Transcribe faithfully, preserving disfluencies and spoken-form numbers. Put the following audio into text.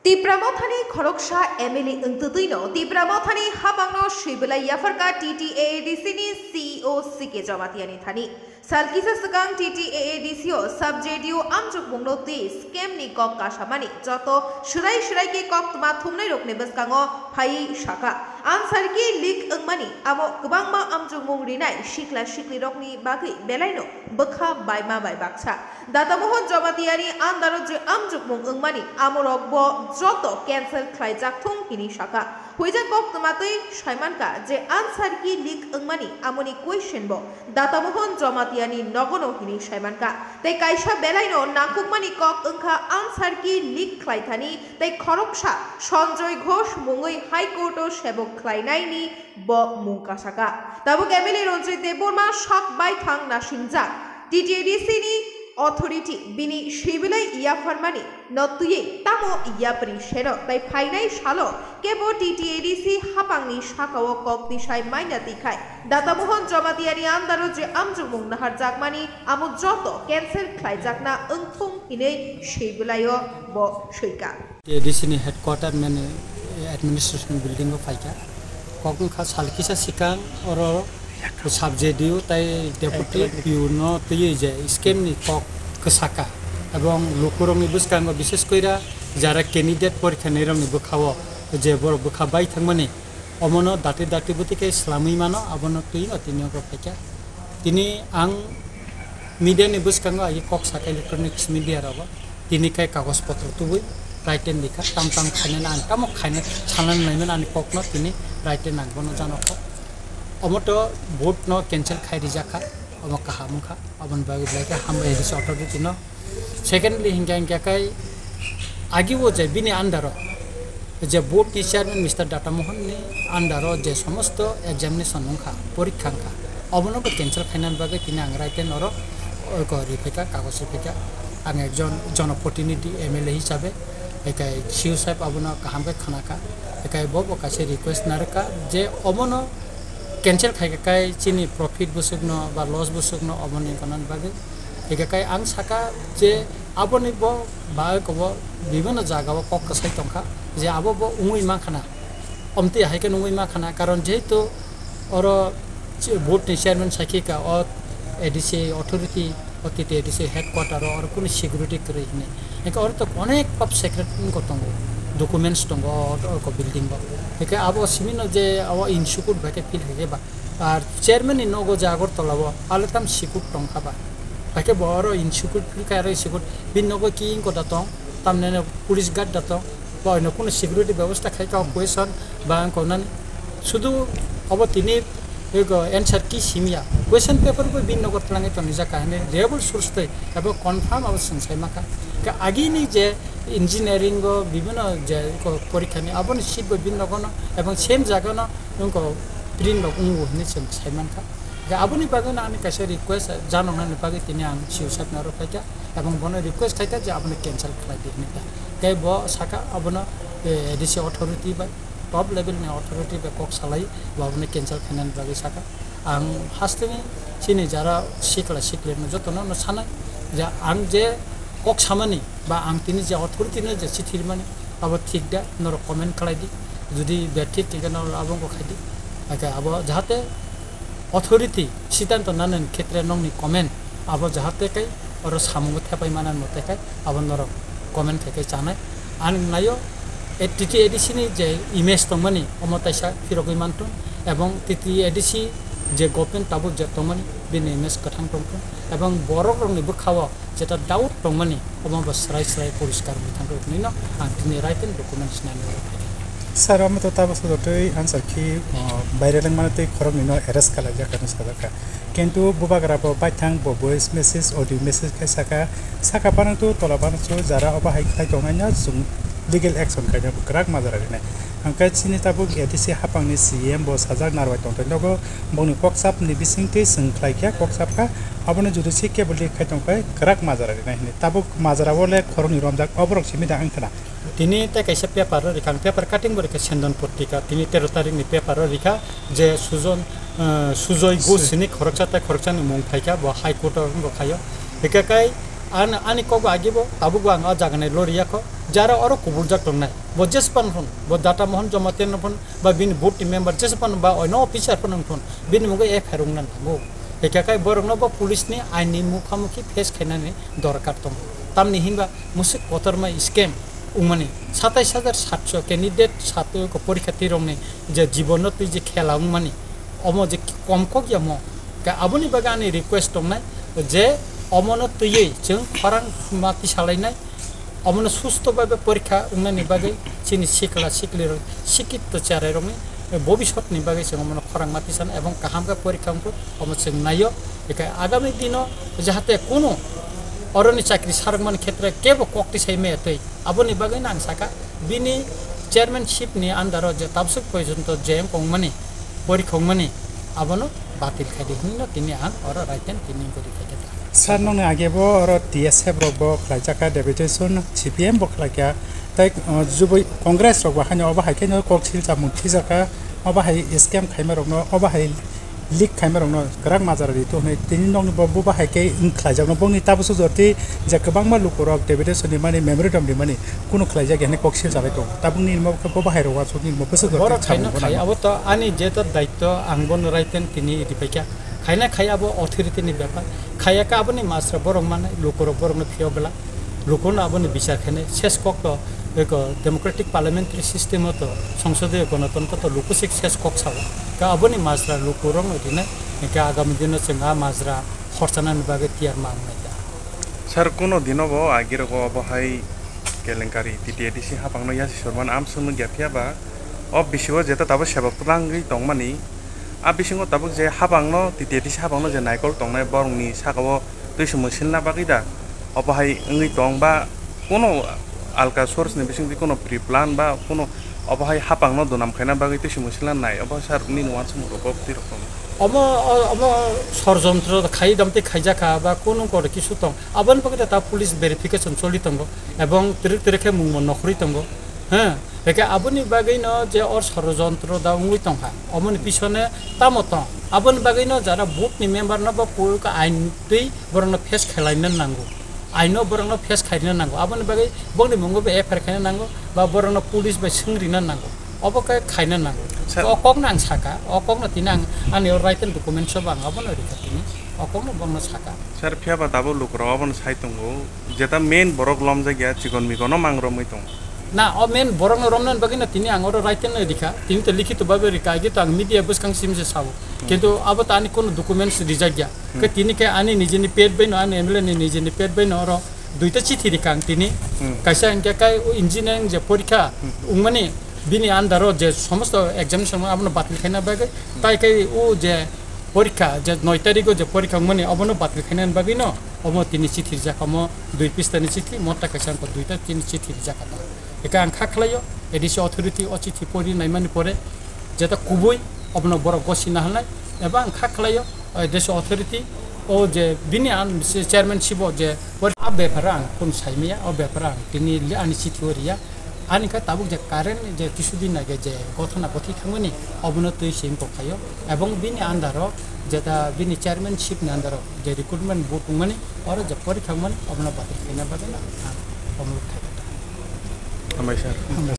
Tipra Mothani khoroksa M L A wngtwtwino Tipra Mothani hapangno swibilai yapharkha T T A A D C ni C E O C K Jamatia ni thani. Salkisa swkang T T A A D C o sub J D O amjokmungno twi scam ni kok kasamani joto swrai swrai khe koktwma thumnairokni bwskango phaiwi sakha, answer key leak wngmani amo kwbangma amjokmung rinai sikla siklirokni bagwi belaino bwkha baima bai baksa. Data Mohon Jamatia ni andaro je amjokmung wngmani amorok bo joto cancel khlaijak thung hini sakha. Huijak koktwma twi saimankha je answer key leak wngmani amoni question bo Data Mohon Jamatia ni nogono hini saimankha. Tei kaisa belaino nangkukmani kok wngkha answer key leak khlaithani tei khoroksa Sanjoy Ghosh mungwi High Court o sebok khlainaini bo mung kasaka. Tabuk M L A Ranjit Debbarma sak baithang nasingjak T T A D C ni authority bini sibilai yapharmani no twiwi tamo yapri seno tei phainai salo kebo T T A D C hapangni sakao kok tisai maina tikhai Data Mohon Jamatia ni andaro je amjokmung naharjakmani amo joto cancel khlaijakna wngthung hinwi sibilaio bo swika. T T A D C ni headquarter mane administration building o phaikha. Kok wngkha sal kisa sikang oro sub J D O tai deputy P O no twiwi je scam ni kok kwsaka. Ebong lukurokni bwskango bishes koira jara candidate porikha nirokni bwkhao je borok bwkha bai thangmani omono dati dati bwtwi khe swlamwi mano, abono twi no tini ogo phaikha. Tini ang media ni bwskango agi kok saka electronics media rogo tini khe kagoj potro tubui written likha, tam tam khainani ang tamo khaina sanani naimani ani kokno tini written ang bono janokha. Omo to vote no cancel khai rijakha, omo kaham wngkha, aboni bagwi belai khe hambai A D C authority no. Secondly, hinkha hinkha khai agi o je bini under o je board ni chairman Mister Data Mohan ni under o je somosto examination wngkha, porikha wngkha, obono bo cancel khainani bagwi tini ang right hand oro oiko riphaikha, kagoj riphaikha. Ang ekjon jonoprotinidhi M L A hisabe, ekai C O saheb abono kaham khe khnakha, ekai bo bo kaisa request narwkha je obono cancel khai kha kai chini profit bwswkno ba loss bwswkno oboni wngnani bagwi. Hingkha kai ang saka je aboni bo ba kobo bibinno jaga o kok kwsai tongkha je abo bo wngwi mankhana, omtwi hai khe wngwi mankhana, karon jehetu oro chi-, board ni chairman sakhi ka o A D C authority o T T A D C headquarter o oro kunu security kwrwi hinwi. Hingke oro to onek top secret wngkha tongo, documents tongo o, o, o building o. Hingke abo simino je abo insecure bai khe feel khe ba. Ar chairman ni nogo je Agartala o, ale tam secure tongkha ba. Bai khe bo oro insecure feel khe aro secure. Bini nogo ki wngkha da tong, tamni police guard da tong. Boino kunu security bebostha khai ka question ba ang konani sudu obo tini ego answer key simya, question paper bo bini nogo twlangwi tonijak ka hinwi reliable source tei abo confirm abo swng sai maka. Ka agini je engineering o bibino je ko porikha ni aboni seat bo bini nogo no ebong same jaga no nungko print rok wngo hinwi chwng sai mankha. Ka aboni bagwi no ani kaisa request janoknani bagwi tini ang C O saheb no aro phaikha. Ebong bono request khaikha je abono cancel khlai di hinwi ta. Tei bo saka abono, eh, A D C authority bai, top level ni authority bai kok salai bo abono cancel khainani bagwi saka. Ang hasteni chini jara sikla sikli no jotono no sanai je ang je kok samani ba ang tini je authority no je chithi rimani abo thik da, norok comment khlai di. Jodi bethik hingkhe norok abo wngkha khai di. Hake abo jahate authority siddhanto nanani khetre nokni comment abo jahate kai oro samungo thepai manani mote kai abo norok comment khai kai chanai. Ani naio, eh, T T A D C ni je image tongmani omo taisa phirogwi mantun ebong T T A D C je government tabuk je tongmani bini image kwthang tongthun ebong borok rokni bwkhao jeta doubt tongmani, omo bo srai srai poriskar wngwi thangkha, hinwi no ang tini written documents nani oro phaikha. Sir, omo to tabuk sotwi answer khi, oh, baire langmano tei khoroknwi no arrest kalaijak hinwi sajak kha. Kintu bubagra bo baithang bo voice message, audio message khai saka, saka phano to tola phano to jara obo hai khai tongnai no chwng legal action khaina kwrak majra rinai. Hwnkhe chini tabuk A D C hapangni C E M bo sajak narwai tongthai nogo. Bongni kok sapni bisingtwi chwng khlai khe kok sap kha, abono jodi se kebo leak khai tong khe kwrak majra rinai hinwi. Tabuk majra o le khoroknwi romjak, oborok simi da wng khna. Tini tei kaisa paper o rikha, ang paper cutting bo rikha, Sendon Potrika, tini tero tarikh ni paper o rikha je Sujon, eh, Sujoy Ghosh Sui. Hini khoroksa tei khoroksa ni mung phaikha, bo High Court o bo khaio. Hika kai an-, ani kok bo agi bo, tabuk bo ang o jaga nai lori yakho. Jara oro kubuljak tongnai, bo jespan phun, bo Data Mohan Jamatia no phun, ba bini board ni member jespan ba oino officer phun wng phun, bini mungwi F I R wngna nango. Hikha khe borokno bo police ni ain ni mukha mukhi face khainani dorkar tongo. Tamni hinba musuk kotorma scam wngmani satais hajar satso candidate satwi ko porikha tirokni je jibon no twi je khela wngmani, omo je kom kok ya mo. Ka aboni bagwi ani request tongnai je omono twiwi chwng khorang ma tisalainai, omono susto babe porikha wngnani bagwi chini sikla sikli rok sikit to cherai rokni bobisot ni bagwi chwng omono khorang ma tisana ebong kaham khe porikha wngkhu omo chwng naio. Ekai agami dino jahate kuno oroni chakri sarwkmani khetre kebo kok tisai maya twi. Aboni bagwino ang saka, bini chairmanship ni under o je tabswk porjonto je wng kongmani, pori khongmani, abono batil khaidi hinwi no tini ang oro raiten tini gori khaikhe ta. Sir, nokni age bo oro T S F rok bo khlaijak kha deputation, C P M bo khlai kha, tei, uh, jubui Congress rok bo haino obo hai khe no kok sil chamung thijak kha, obo hai scam khaima rok no, obo hai leak khaima rok no kwrak majra ri to hwnwi tini nokni bo, bo bahai khe wng khlaijak no bongni tabuk sujorti je kwbangma lukurok deputation rimani memorandum rimani kunu khlaijak ya hwnwi kok sil chalai tongo. Tabuk nini bo khe bo bahai rok uansuk nini bo bwswk jora Borok twi khaino samung khai, bono. Abo to ani je to daityo ang bono raiten tini ripai kha. Khaina khai abo authority ni bepar. Khaiya khe aboni masra borok manai lukurok borokno phiyok bela. Lukuno aboni bichar khainai, ses kok to eko democratic parliamentary system o to, songsodiyo gonotontro to luku sik ses kok sao. Ka aboni majra lukurokno rinai, hingke agami dino chwng a majra khorchanani bagwi tiyar ma wngnai ta. Sir, kuno dino bo agirok obo hai kelenkari T T A D C hapangno yasi sorman amswngno gya phiya ba o bisingo jeta tabo seba twlangwi tongmani, a bisingo tabuk je hapangno T T A D C hapangno je naikol tongnai borokni saka o twi se mwsilna bagwi da? Obo hai wngwi tong ba, kuno alka source ni bisingtwi kuno pre plan ba kuno obo hai hapang no dunam khaina bagwi twi se mwsilna nai? Obo sir nini uansukmung rok kok twi rok tong? Omo, o-, omo sorjontro khai dam tei khaijak kha ba kuno kor kisu tong, aboni bagwi ta police verification choli tongo ebong twrwk twrwk khe mungbo nokhorwi tongo. He, hwnkhe aboni bagwino je o sorojontro da wngwi tongkha, omoni pisone tamo tong? Aboni bagwino jara board ni member no bo koi ka ain twi borokno face khlaina nango, aino borokno face khaina nango, aboni bagwi bongni mungo bo F I R khaina nango ba borokno police bai swngrina nango, obo khe khaina nango. Sir. O kokno ang saka, o kokno tini ang ani o written documents o bo ang abono rikha tini, o kokno bongno saka. Sir, phiya ba tabuk lukurok abono sai tongo, jeta main borok lomjak ya, chikon mikono mang romwi tongo. Na, o main borokno romnani bagwi no tini ang oro write no rikha, tini to likhito babe rikha, agi to ang media bwskang sim se sao. Hmm. Kintu abo to ani kono documents rijak ya. Hmm. Khe tini khe ani nijini pet bai no, ani M L A ni nijini pet bai no oro duita chithi rikha ang tini. Hmm. Kaisa hingke kai o engineering je porikha Hmm. wngmani, bini under o je somosto examination abono batil khaina bagwi, Hmm. tai kai o je porikha, je noi tarikh o je porikha wngmani, obono batil khainani bagwi no, omo tini chithi rijak, omo dui pista ni chithi, motta kaisa wngkha duita tini chithi rijak omo. Eka ang kha khlaio, A D C authority o chithi pori naimani pore, jeta kubui obono borok gosina halnai, eba ang kha khlaio, A D C authority o je bini an, se chairmanship o je pori, a bepar ang kun saimaya, o bepar ang tini li ani chithi o riya. Ani kha tabuk je current je kisudin age je gothona gothi thangmani, obono twi se wngkok khaio, ebong bini under o jeta bini chairmanship ni under o je recruitment board wngmani, oro je porikha wngmani obono batil khaina bagwi no ang omorok khai kha. Hambai sir.